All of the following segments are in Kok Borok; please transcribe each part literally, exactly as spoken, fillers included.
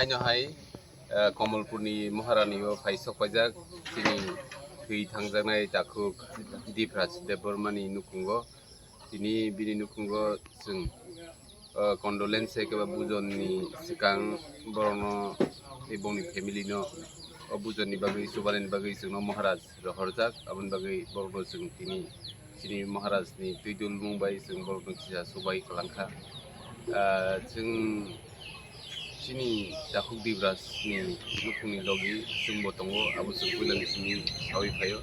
Haino hai, eh, Komolpurni Maharani o phai sok paijak chini thwi thangjaknai takhuk Dipraj Debbarmani nukhungo. Tini bini nukhungo chwng, eh, condolence hai khe ba bujonni swkang borokno tei bongni family no o bujonni bagwi, chubalani bagwi chwngno Maharaj rohorjak, aboni bagwi borokno chwng tini chini Maharajni twi dulmung bai chwng borokno kisa chubai kwlangkha. Ah, chwng chini takhuk Dibrajni nukhungni logi chwngbo tongo, abo chwng puilani simi saui phaio.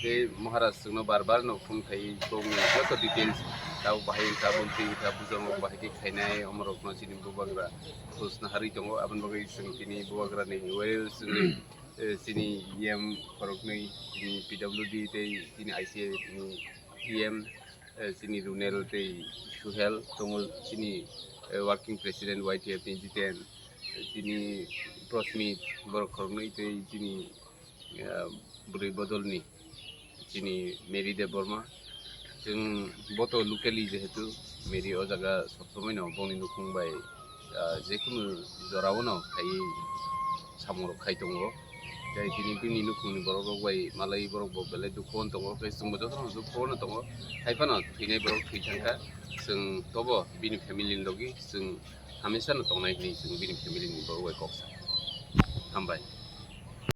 Tei Maharaj chwngno bar bar no phone khai bongni joto details, tabuk bahai wngkha, buntwi wngkha, buchongo bahai khe khainai, omorokno chini bubagra khosna harwi tongo, aboni bagwi chwng tini bubagrani well chwngwi, eh, chini E M khoroknwi, chini P W D tei chini I C A ni E M, eh, chini Runel tei Suhel tongo, chini, eh, working president Y T F ni Jiten, eh, chini Prosmit, borok khoroknwi tei chini, eh, bwrwi bodolni chini Mary Debbarma. Chwng bo to locally jehetu Mary o jaga sob somoi no bongni nukhung bai, ah, jekunu jorao no khai samung rok khai tongo. Tei tini bini nukhungni borok rok bai malai borok bo belai dukhu on tongo, tei chwngbo jotono dukhu ono tongo. Hai phano thwinai borok thwi thangkha, chwng tobo bini family ni logi chwng hamisa no tongnai hinwi chwng bini family ni borok bai kok sa. Hambai.